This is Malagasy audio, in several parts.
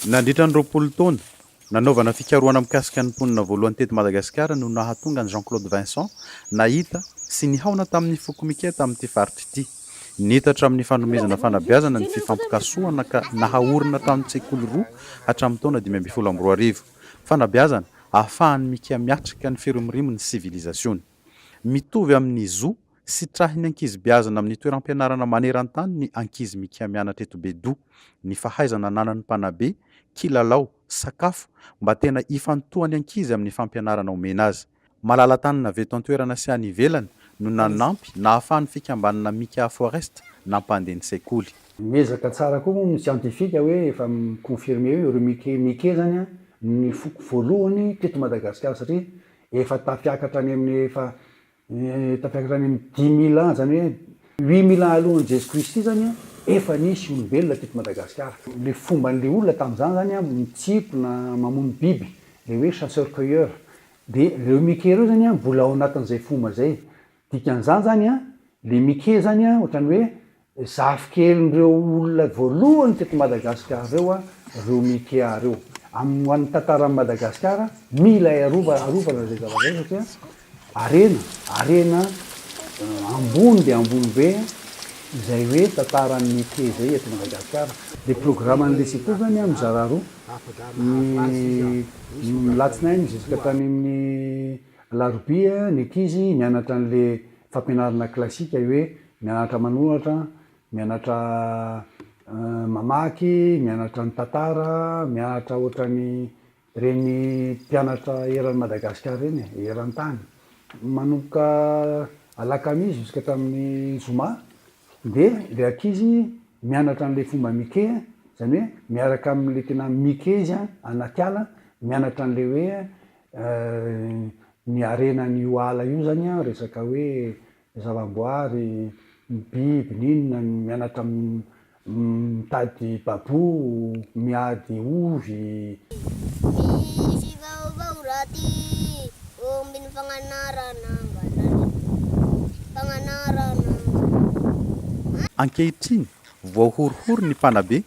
Nandritra ny 20 taona, nanaovana fikarohana mikasika ny mponina voalohany teto Madagasikara no nahatonga an'i Jean Claude Vincent nahita sy nihaona tamin'ny foko Mikea tamin'ity faritra ity. Niitatra amin'ny fanomezana fanabeazana ny fifampikasohana ka nahaorina tranon-tsekoly roa hatramin'ny taona 2015. Fanabeazana ahafahan'ny Mikea miatrika ny firimorimon'ny sivilizasiona. Mitovy amin'ny zo sitrahin'ny ankizy beazina amin'ny toeram-pianarana maneran-tany ny ankizy Mikea mianatra eto Bedoha. Ny fahaizana ananan'ny mpanabe, kilalao, sakafo, mba tena ifantohan'ny ankizy amin'ny fampianarana omena azy. Malala-tanana avy eto an-toerana sy any ivelany no nanampy nahafahan'ny fikambanana Mikea Forest nampandeha ny sekoly. Miezaka tsara koa moa ny siantifika hoe efa mi-confirmer hoe ireo Mike Mike zany an ny foko voalohany teto Madagasikara satria efa tafiakatra any amin'ny efa tafiakatra any amin'ny dix mille ans zany hoe huit mille ans alohan'i Jeso Kristy zany an efa nisy olombelona teto Madagasikara. Le fomban'le olona tamin'izany zany an mitsimpona mamono biby le hoe chasseur cueilleur de reo Mike reo zany an mbola ao anatin'izay fomba zay Dikan'izany zany an, le Mickey zany an, ohatran'ny hoe zafikelin'ireo olona voalohany teto Madagasikara ireo an, ireo Mickey ireo. Amin'ny ho an'ny tantaran'i Madagasikara, mila arova arovana izay zavatra izay satria harena, harena ambony dia ambony be izay hoe tantaran'i Mickey izay eto Madagasikara. Le programan'le sekoly zany an mizara roa, ny ny latsinainy jusqu'à hatrany amin'ny Alarobia ny ankizy mianatra an'le fampianarana klasika hoe mianatra manoratra, mianatra mamaky, mianatra ny tantara, mianatra ohatran'ny reny mpianatra eran'i Madagasikara ireny e, eran-tany. Manomboka alakamisy jusqu'à hatramin'ny zoma dia le ankizy mianatra an'le fomba Mickey, zany hoe miaraka amin'le tena Mickey izy anaty ala, mianatra an'le hoe Ny harenan'io ala io zany an, resaka hoe zava-boary, ny biby, ny inona, ny mianatra mitady babou, miady ovy. Misy vaovao raty omby ny fagnanarana angalany, fagnanarana angalany. Ankehitriny, voahorohoro ny mpanabe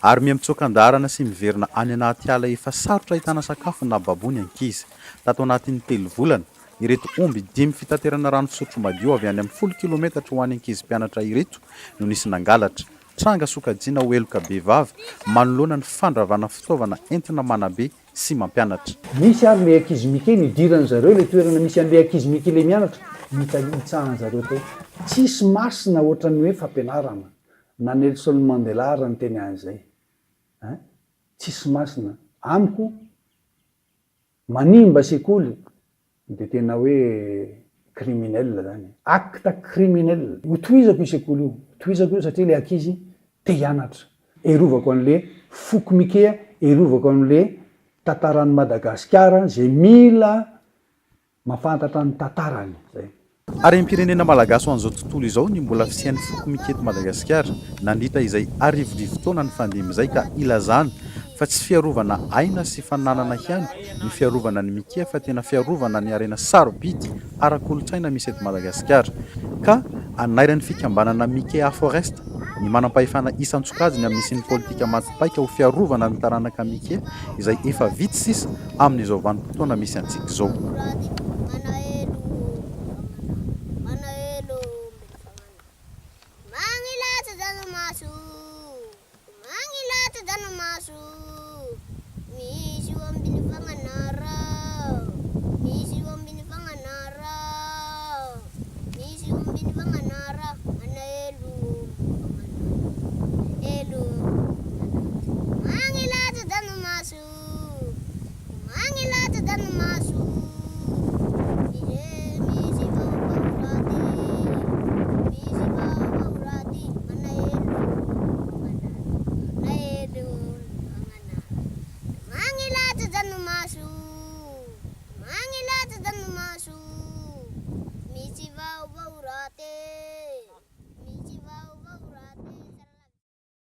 Ary miha mitsoaka an-daharana sy miverina any anaty ala efa sarotra ahitana sakafo na baboa ny ankizy. Tato anatin'ny telo volana, ireto omby dimy fitaterana rano fisotro madio avy any amin'ny folo kilometatra ho an'ny ankizy mpianatra ireto no nisy nangalatra. Tranga sokajiana ho heloka bevava manoloana ny fandravana fitaovana entina manabe sy mampianatra. Misy ary le ankizy Mickey nidiran zareo le toerana misy anle ankizy Mickey le mianatra, nitsahan zareo tao. Tsisy masina ohatran'ny hoe fampianarana. Na Nelson Mandela ary niteny an'izay hein! Tsisy masina. Amiko, manimba sekoly dia tena hoe criminel zany e. Acte criminel. Ho tohizako io sekoly io, ho tohizako io satria le ankizy te hianatra. Erovako an'le foko Mikea, erovako an'le tantaran'i Madagasikara izay mila Mahafantatra ny tantarany zay. Harem-pirenena malagasy ho an'izao tontolo izao ny mbola fisian'ny foko Mika eto Madagasikara nandritra izay arivorivo taona nifandimby izay ka ilazana fa tsy fiarovana aina sy fananana ihany ny fiarovana ny Mika fa tena fiarovana ny harena sarobidy ara-kolontsaina misy eto Madagasikara ka anairan'ny fikambanana Mikea Forest ny manampahefana isan-tsokajiny amin'ny hisian'ny politika maty paika ho fiarovana ny taranaka Mikea izay efa vitsy sisa amin'izao vanim-potoana misy antsika izao.